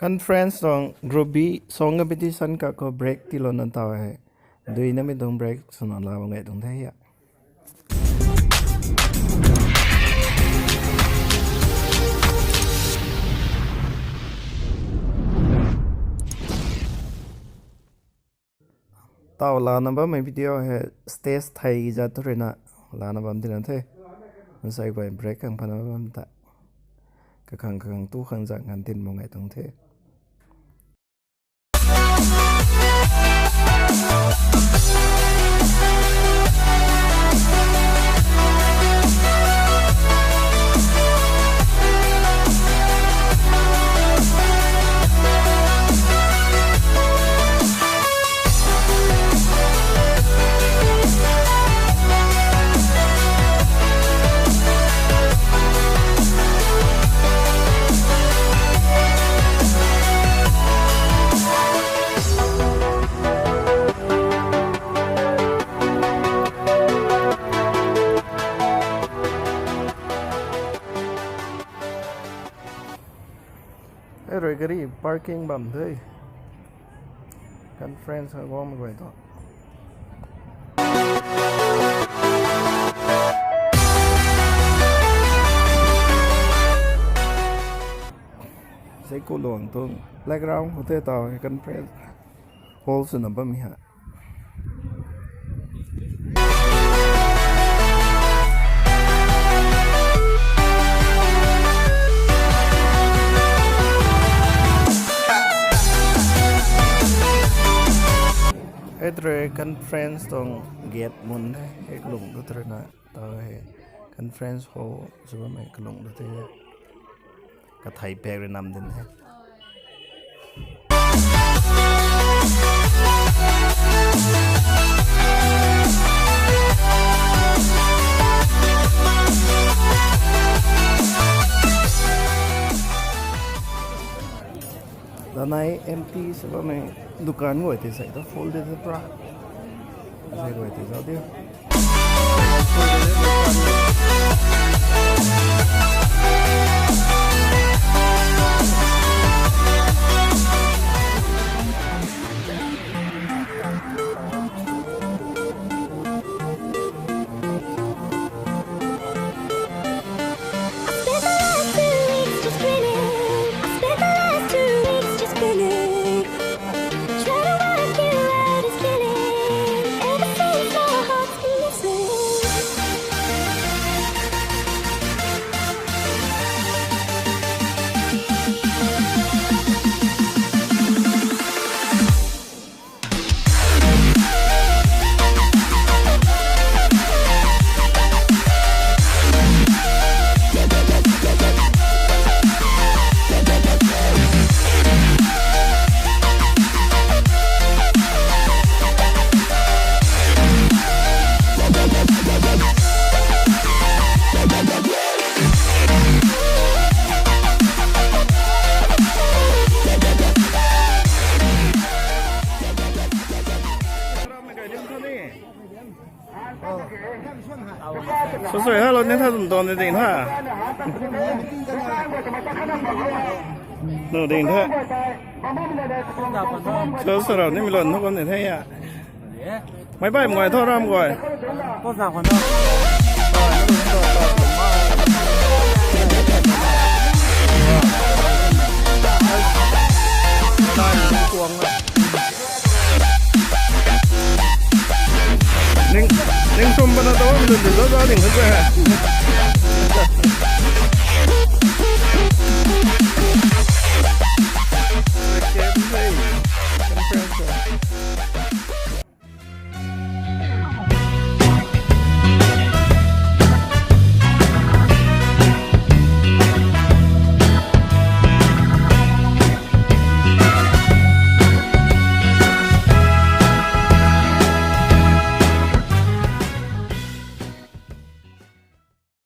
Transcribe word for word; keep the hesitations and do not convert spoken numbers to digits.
Conference tuang Group B song competition ka khou break tiilouna taw hei. Dui namei tuang break swna la bam ngai tuang the a. Taw lana bammei video hei stage thei zat thu ruina lana bam tina the. Mansei guay break khang phana bam ta. Kakhang kakhang tu khang zat ngan tin bam ngai tuang the. Ei rui gari parking bam the. Conference hei guangmei guay tu. Zei Kulong tuang playground khou the taw hei conference hall swna bammei hei. Ei rui conference tuang gate mun the, hei kalung tu ruina taw hei conference hall sw bammei kalung tu the. Kathei pek rui nam din the. Lanei empty sw bammei dukan guay tei sei tu full de the pra. Sei guay tei zauc diu. I spent the last two weeks just grinning. I spent the last two weeks just grinning. Trying to work you out is killing. Ever since our hearts been missing. Sw sw hello, nin tha tum ton ding tha. Nu ding tha. Sw sw rau ni mi lon nu kon ding tha ya. Mei bai mei tho ram guay. Ning, ning sum bana to, mi lun di zo zo ding khe.